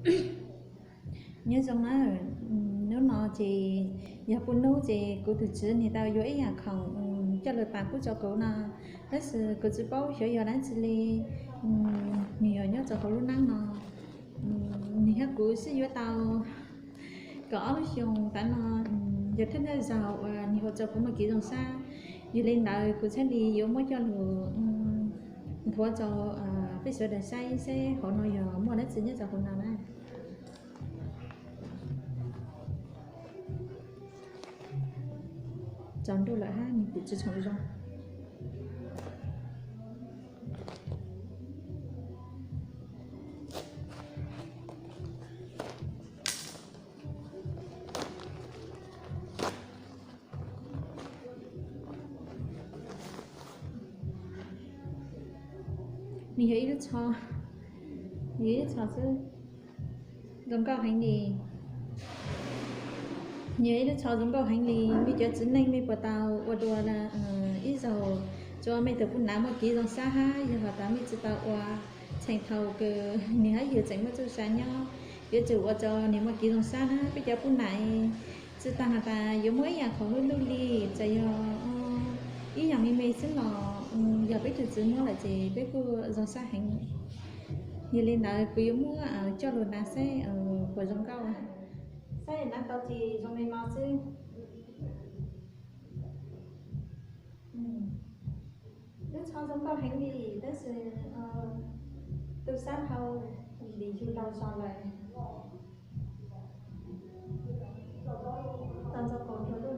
Nyob zoo na, hnub no ces yog puag hnub ces kuv tus tswv nws tau yuav ib yam khoom coj lug tas kuv rau kuv no, tab sis kuv tsis paub xyov yog dab tsi li. Nws yog nyob rau hauv lub neej no, nws thiab kuv sib yuav tau kaum ob lub xyoos tas no, yog thawj thawj zaug uas nws ua rau kuv muaj kev zoo sab. Yog li ntawd kuv thiaj li yuav muab coj lug nthuav rau peb sawv daws saib seb hauv no yog muaj dab tsi nyob rau hauv no na. Tsaus ntuj lawm hab nws kuj tsis tshua zoo. Nws yog ib lub tsho, yog ib lub tsho xwb, zoo nkauj heev li. Nws yog ib lub tsho zoo nkauj heev li, mej cov txiv neej mej puas tau ua dua ib zaug rua mej tug pub nav muaj kev zoo sab hab yog has tas mej tsis tau ua, txheem thaum kws nwg hab yug tseem muaj txuj sa nyob, yuav tsum ua rua nwg muaj kev zoo sab na. Peb cov pub nav tsis tas has tas yuav muaj ib yaam khoom luj luj li, txawm yog ib yaam me me xwb los yog peb tug txiv muab lawm ces peb kuj zoo sab heev. Yog li ntawd kuv yuav muab coj lug nav seb puas zoo nkauj. Saib nav tau ces zoo li no xwb. Lub tsho zoo nkauj heev li, tab sis tu sab dhau vim yug laug zog lawm. Tau ntxuav kaus nrug